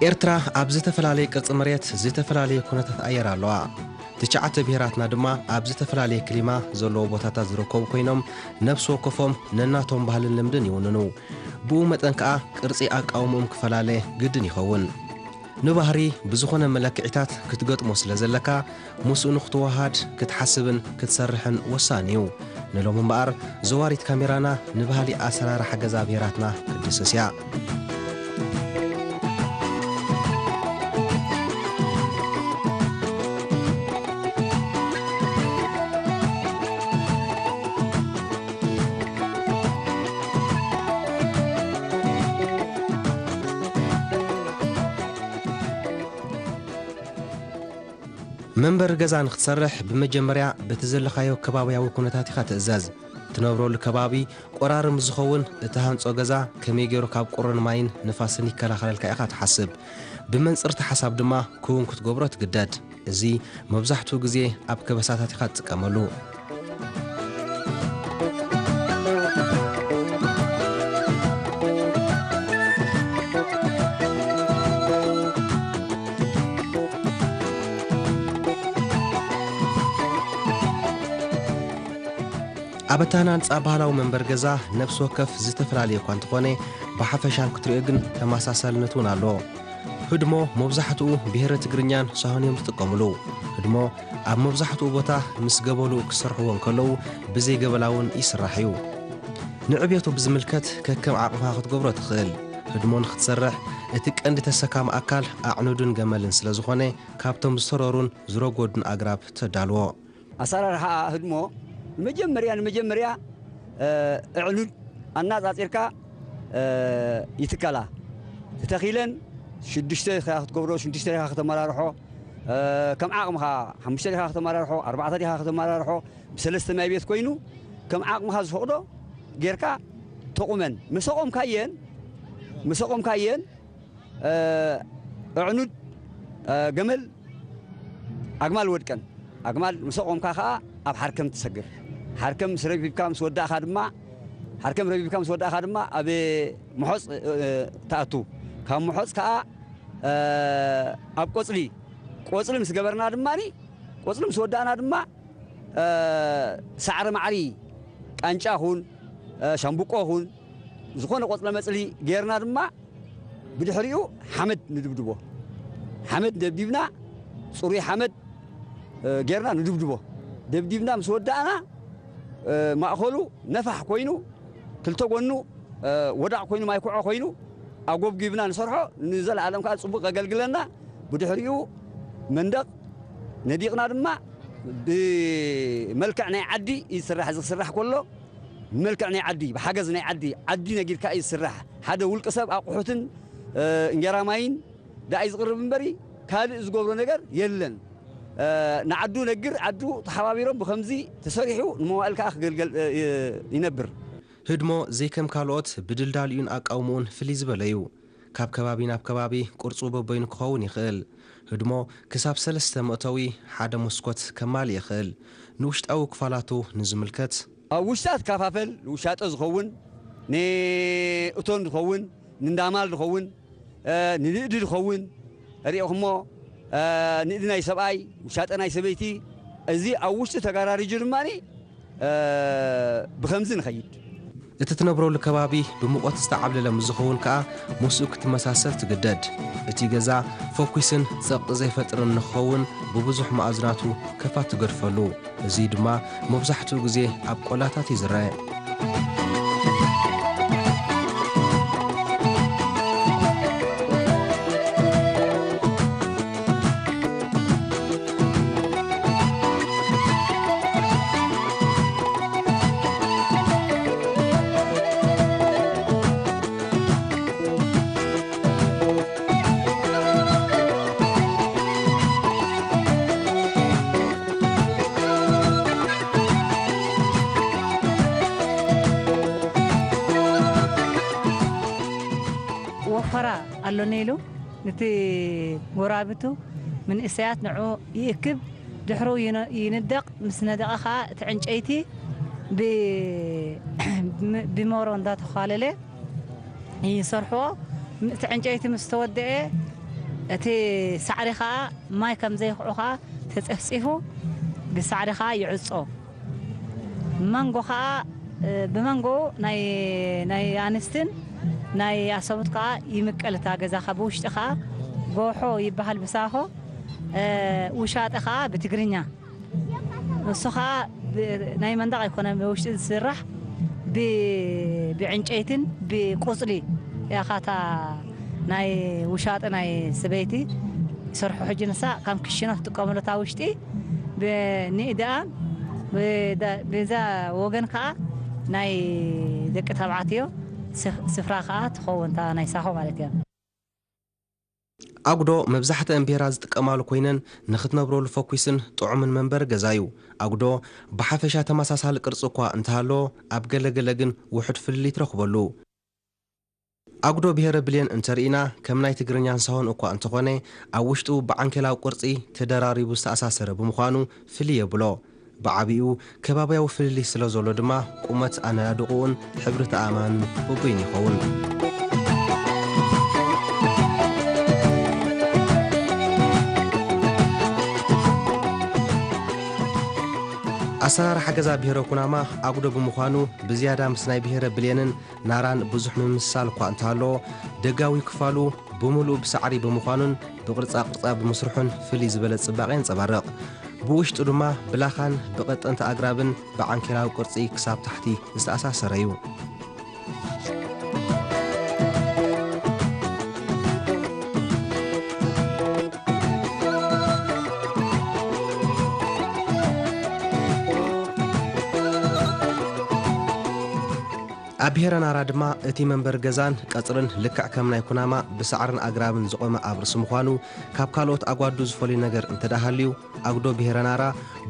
ኤርትራ ኣብ ዝተፈላለየ ቅርጺ መሬት፣ ዝተፈላለየ ኩነታት ኣየር ኣለዋ። ትሽዓተ ብሄራትና ድማ ኣብ ዝተፈላለየ ክሊማ ዘለዎ ቦታታት ዝርከቡ ኮይኖም፣ ነፍሲ ወከፎም ነናቶም ባህልን ልምድን ይውንኑ። ብኡ መጠን ከኣ ቅርጺ ኣቃውምኦም ክፈላለ ግድን ይኸውን። ንባህሪ ብዝኾነ መለክዒታት ክትገጥሞ ስለ ዘለካ፣ ምስኡ ንኽትወሃሃድ ክትሓስብን ክትሰርሕን ወሳኒ እዩ። ንሎሚ እምበኣር፣ ዘዋሪት ካሜራና ንባህሊ ኣሰራርሓ ገዛ ብሄራትና ክትድስስ እያ። መንበሪ ገዛ ንኽትሰርሕ፣ ብመጀመርያ በቲ ዘለኻዮ ከባብያዊ ኩነታት ኢኻ ትእዘዝ። ትነብረሉ ከባቢ ቆራሪ ምስ ዝኸውን፣ እትሃንጾ ገዛ ከመይ ገይሩ ካብ ቁርን ማይን ንፋስን ይከላኸለልካ ኢኻ ትሓስብ። ብመንጽር እቲ ሓሳብ ድማ ክውን ክትገብሮ ትግደድ። እዚ መብዛሕትኡ ግዜ ኣብ ከበሳታት ኢኻ ትጥቀመሉ። ኣብ ኣተሃናንጻ ባህላዊ መንበሪ ገዛ ነፍሲ ወከፍ ዝተፈላለየ እኳ እንተኾነ፣ ብሓፈሻ ክትሪኦ ግን ተመሳሳልነት እውን ኣለዎ። ህድሞ መብዛሕትኡ ብሄረ ትግርኛን ሳሆን እዮም ዝጥቀምሉ። ህድሞ ኣብ መብዛሕትኡ ቦታ ምስ ገበሉ ክሰርሕዎ እንከለዉ ብዘይ ገበላ እውን ይስራሕ እዩ። ንዕብየቱ ብዝምልከት ከከም ዓቕምኻ ክትገብሮ ትኽእል። ህድሞ ንኽትሰርሕ እቲ ቀንዲ ተሰካሚ ኣካል ኣዕኑድን ገመልን ስለ ዝኾነ ካብቶም ዝተረሩን ዝረጎዱን ኣግራብ ተዳልዎ። ኣሰራርሓ ህድሞ ንመጀመርያ ንመጀመርያ፣ እ፣ ኣዕኑድ ኣናጻጺርካ፣ እ፣ ይትከላ። ተተኺለን ሽዱሽተ ኢኻ ክትገብሮ፣ ሽዱሽተ ኢኻ ከተመራርሖ፣ እ፣ ከም ዓቕምኻ ሓሙሽተ ኢኻ ከተመራርሖ፣ ኣርባዕተ ኢኻ ከተመራርሖ፣ ብሰለስተ ማይ ቤት ኮይኑ ከም ዓቕምኻ ዝፈቕዶ ጌርካ ተቑመን። መሰቆምካየን፣ መሰቆምካየን፣ እ፣ ኣዕኑድ፣ እ፣ ገመል ኣግማል ወድቀን። ኣግማል ምስ ኣቖምካ ኸኣ ኣብ ሓርከም ትሰግር። ሓርከም ምስ ረቢብካ ምስ ወዳእካ ድማ፣ ሓርከም ረቢብካ ምስ ወዳእካ ድማ ኣብ ምሖጽ፣ እ፣ ትኣቱ። ካብ ምሖጽ ከኣ፣ እ፣ ኣብ ቆጽሊ፣ ቆጽሊ ምስ ገበርና ድማኒ፣ ቆጽሊ ምስ ወዳእና ድማ፣ እ፣ ሳዕሪ ማዕሪ፣ ቃንጫ ኹን፣ እ፣ ሻምብቆ ኹን፣ ዝኾነ ቆጽለ መጽሊ ጌርና ድማ ብድሕሪኡ ሓመድ ንድብድቦ። ሓመድ ደብዲብና፣ ጽሩይ ሓመድ፣ እ፣ ጌርና ንድብድቦ። ደብዲብና ምስ ወዳእና፣ እ፣ ማእከሉ ነፋሕ ኮይኑ፣ ክልተ ጎኑ፣ እ፣ ወዳቕ ኮይኑ፣ ማይ ኩዖ ኮይኑ፣ ኣጎብጊብና ንሰርሖ። ንዘለኣለም ከኣ ጽቡቕ ከገልግለና። ብድሕሪኡ መንደቕ ነዲቕና ድማ ብመልክዕ ናይ ዓዲ ይስራሕ። እዚ ክስራሕ ከሎ ብመልክዕ ናይ ዓዲ፣ ብሓገዝ ናይ ዓዲ፣ ዓዲ ነጊርካ እዩ ዝስራሕ። ሓደ ውልቂ ሰብ ኣቑሑትን፣ እ፣ እንጌራ ማይን ደኣ እዩ ዝቕርብ እምበሪ፣ ካልእ ዝገብሮ ነገር የለን። እ፣ ንዓዱ ነግር፣ ዓዱ ተሓባቢሮም ብኸምዚ ተሰሪሑ ንመዋእል ከኣ ክገልገል፣ እ፣ ይነብር። ህድሞ ዘይከም ካልኦት ብድልዳልኡን ኣቃውምኡን ፍልይ ዝበለ እዩ። ካብ ከባቢ ናብ ከባቢ ቅርጹ በበይኑ ክኸውን ይኽእል። ህድሞ ክሳብ ሰለስተ መእተዊ፣ ሓደ መስኮት ከማልእ ይኽእል። ንውሽጣዊ ክፋላቱ ንዝምልከት፣ ኣብ ውሽጣ ትከፋፈል፣ ንውሻጠ ዝኸውን፣ ንእቶን ዝኸውን፣ ንእንዳማል ዝኸውን፣ እ፣ ንንእዲ ዝኸውን፣ ርኢኹሞ፣ እ፣ ንእዲ ናይ ሰብኣይ፣ ውሻጠ ናይ ሰበይቲ፣ እዚ ኣብ ውሽጢ ተጋራሪጁ ድማኒ፣ እ፣ ብኸምዚ ንኸይድ። እቲ ትነብረሉ ከባቢ ብሙቐት ዝተዓብለለ ምስ ዝኸውን ከኣ፣ ምስኡ ክትመሳሰል ትግደድ። እቲ ገዛ ፈኲስን ጸቕጢ ዘይፈጥርን ንኽኸውን፣ ብብዙሕ መኣዝናቱ ከፋ ትገድፈሉ። እዚ ድማ መብዛሕትኡ ግዜ ኣብ ቆላታት እዩ ዝረአ። ወፈራ ኣሎኒ ኢሉ ንቲ ጎራብቱ ምንእሰያት ንዑ ይእክብ፣ ድሕሩ ይነ-፣ ይንደቕ። ምስ ነደቐ ኸኣ እቲ ዕንጨይቲ ብ-፣ ብሞሮ እንዳተዃለለ ይሰርሕዎ። እቲ ዕንጨይቲ ምስ ተወደኤ፣ እቲ ሳዕሪ ኸኣ ማይ ከም ዘይኽዑ ኸኣ ተጸፍጺፉ ብሳዕሪ ኸኣ ይዕጾ። መንጎ ኸኣ፣ እ፣ ብመንጎ ናይ፣ ናይ ኣንስትን ናይ ኣሰቡት ከኣ ይምቀል። እታ ገዛ ኸኣ ብውሽጢ ኸኣ ጎሖ ይበሃል ብሳሆ፣ እ፣ ውሻጠ ኸኣ ብትግርኛ። እሱ ኸኣ ብ-፣ ናይ መንደቕ ኣይኮነን፣ ብውሽጢ ዝስራሕ ብ-፣ ብዕንጨይትን ብቁጽሊ እያ ኻታ ናይ ውሻጠ ናይ ሰበይቲ ይሰርሑ። ሕጂ ንሳ ከም ክሽኖ ትጥቀመሉ እታ ውሽጢ ብኒእድኣ፣ ብዳ-፣ ብዛ ወገን ከኣ ናይ ደቂ ተባዕትዮ ስፍ-፣ ስፍራ ከኣ ትኸውን፣ እታ ናይ ሳሆ ማለት እያ። ኣጉዶ መብዛሕትአን ብሄራት ዝጥቀማሉ ኮይነን፣ ንኽትነብረሉ ፈኲስን ጥዑምን መንበሪ ገዛ እዩ። ኣጉዶ ብሓፈሻ ተመሳሳሊ ቅርጺ እኳ እንተሃለዎ፣ ኣብ ገለ ገለ ግን ውሑድ ፍልልይ ትረኽበሉ። ኣጉዶ ብሄረ ብሌን እንተርኢና፣ ከም ናይ ትግርኛን ሳሆን እኳ እንተኾነ፣ ኣብ ውሽጡ ብዓንኬላዊ ቅርጺ ተደራሪቡ ዝተኣሳሰረ ብምዃኑ ፍልይ የብሎ። ብዓቢኡ ከባብያዊ ፍልልይ ስለ ዘሎ ድማ፣ ቁመት ኣነዳድቑኡን ሕብሪ እቲ ኣእማንን ውጉይን ይኸውን። ኣሰራርሓ ገዛ ብሄረ ኩናማ ኣጉዶ ብምዃኑ፣ ብዝያዳ ምስ ናይ ብሄረ ብሌንን ናራን ብዙሕ ምምስሳል እኳ እንተሃለዎ፣ ደጋዊ ክፋሉ ብምሉኡ ብሳዕሪ ብምዃኑን ብቕርጻ ቅርጻ ብምስርሑን ፍልይ ዝበለ ጽባቐ የንጸባርቕ። ብውሽጡ ድማ ብላኻን ብቐጠንቲ ኣግራብን ብዓንኬላዊ ቅርጺ ክሳብ ታሕቲ ዝተኣሳሰረ እዩ። ኣብ ብሄረ ናራ ድማ እቲ መንበሪ ገዛን ቀጽርን ልክዕ ከም ናይ ኩናማ ብሳዕርን ኣግራብን ዝቖመ ኣብ ርእሲ ምዃኑ፣ ካብ ካልኦት ኣጓዱ ዝፈልዩ ነገር እንተ ደኣ ሃልዩ፣ ኣጉዶ ብሄረ ናራ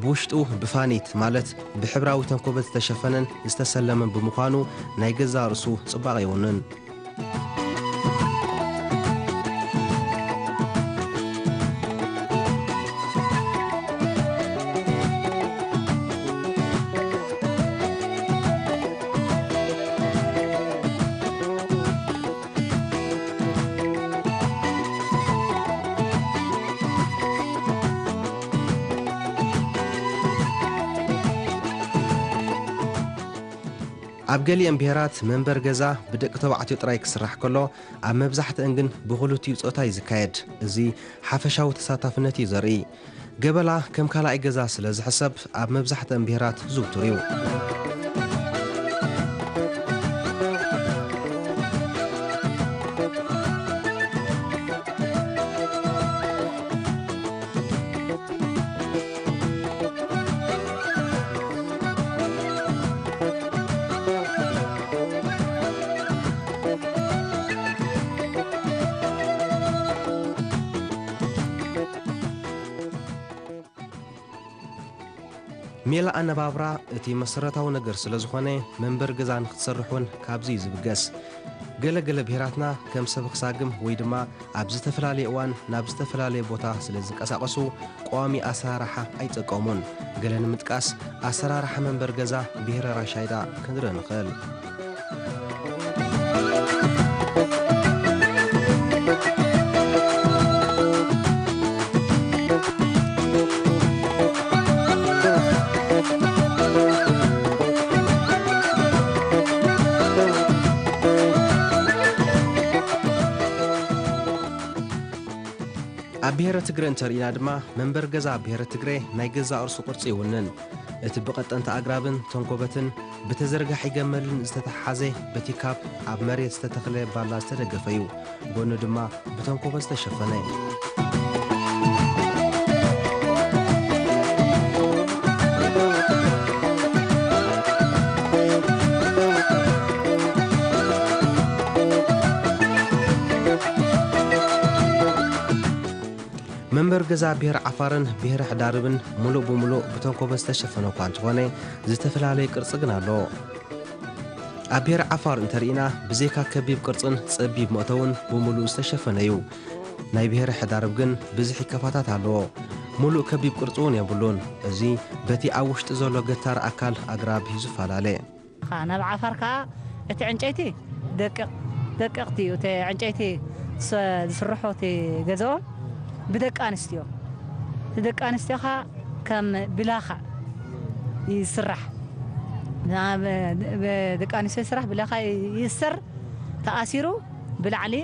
ብውሽጡ ብፋኒት፣ ማለት ብሕብራዊ ተንኮበት ዝተሸፈነን ዝተሰለመን ብምዃኑ፣ ናይ ገዛእ ርእሱ ጽባቐ የውንን። ኣብ ገሊአን ብሄራት መንበሪ ገዛ ብደቂ ተባዕትዮ ጥራይ ክስራሕ ከሎ፣ ኣብ መብዛሕትአን ግን ብኽልቲኡ ጾታ እዩ ዝካየድ። እዚ ሓፈሻዊ ተሳታፍነት እዩ ዘርኢ። ገበላ ከም ካልኣይ ገዛ ስለ ዝሕሰብ፣ ኣብ መብዛሕትአን ብሄራት ዝውቱር እዩ። ሜላ ኣነባብራ እቲ መሰረታዊ ነገር ስለ ዝኾነ፣ መንበሪ ገዛ ንኽትሰርሕ እውን ካብዚ እዩ ዝብገስ። ገለ ገለ ብሄራትና ከም ሰብ ክሳግም ወይ ድማ ኣብ ዝተፈላለየ እዋን ናብ ዝተፈላለየ ቦታ ስለ ዝንቀሳቐሱ፣ ቀዋሚ ኣሰራርሓ ኣይጥቀሙን። ገለ ንምጥቃስ፣ ኣሰራርሓ መንበሪ ገዛ ብሄረ ራሻይዳ ክንርኢ ንኽእል። ኣብ ብሄረ ትግረ እንተርኢና ድማ፣ መንበሪ ገዛ ኣብ ብሄረ ትግረ ናይ ገዛእ ርእሱ ቅርጺ ይውንን። እቲ ብቐጠንቲ ኣግራብን ተንኮበትን ብተዘርጋሒ ገመልን ዝተተሓሓዘ፣ በቲ ካብ ኣብ መሬት ዝተተኽለ ባላ ዝተደገፈ እዩ። ጎኑ ድማ ብተንኮበት ዝተሸፈነ። መንበሪ ገዛ ብሄረ ዓፋርን ብሄረ ሕዳርብን ምሉእ ብምሉእ ብተንኮበት ዝተሸፈነ እኳ እንተኾነ፣ ዝተፈላለየ ቅርጺ ግን ኣለዎ። ኣብ ብሄረ ዓፋር እንተርኢና፣ ብዘይካ ከቢብ ቅርጽን ጸቢብ መእተውን ብምሉእ ዝተሸፈነ እዩ። ናይ ብሄረ ሕዳርብ ግን ብዝሒ ከፋታት ኣለዎ። ምሉእ ከቢብ ቅርጺ እውን የብሉን። እዚ በቲ ኣብ ውሽጢ ዘሎ ገታር ኣካል ኣግራብ እዩ ዝፈላለ። ኸዓ ናብ ዓፋር ከኣ እቲ ዕንጨይቲ ደቂቕ፣ ደቂቕቲ እዩ። እቲ ዕንጨይቲ ዝስ-፣ ዝስርሖ እቲ ገዛኦም ብደቂ ኣንስትዮ፣ ብደቂ ኣንስትዮኻ ከም ብላኻ ይስራሕ። ብ-፣ ብደቂ ኣንስትዮ ስራሕ ብላኻ ይእሰር፣ ተኣሲሩ ብላዕሊ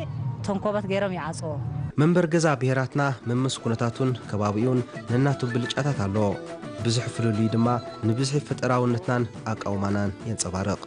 ተንኮበት ገይሮም ይዓጽዎ። መንበር ገዛ ብሄራትና መምስ ኩነታቱን ከባቢኡን ነናቱ ብልጫታት ኣለዎ። ብዙሕ ፍልልዩ ድማ ንብዝሒ ፈጠራውነትናን ኣቃውማናን የንጸባርቕ።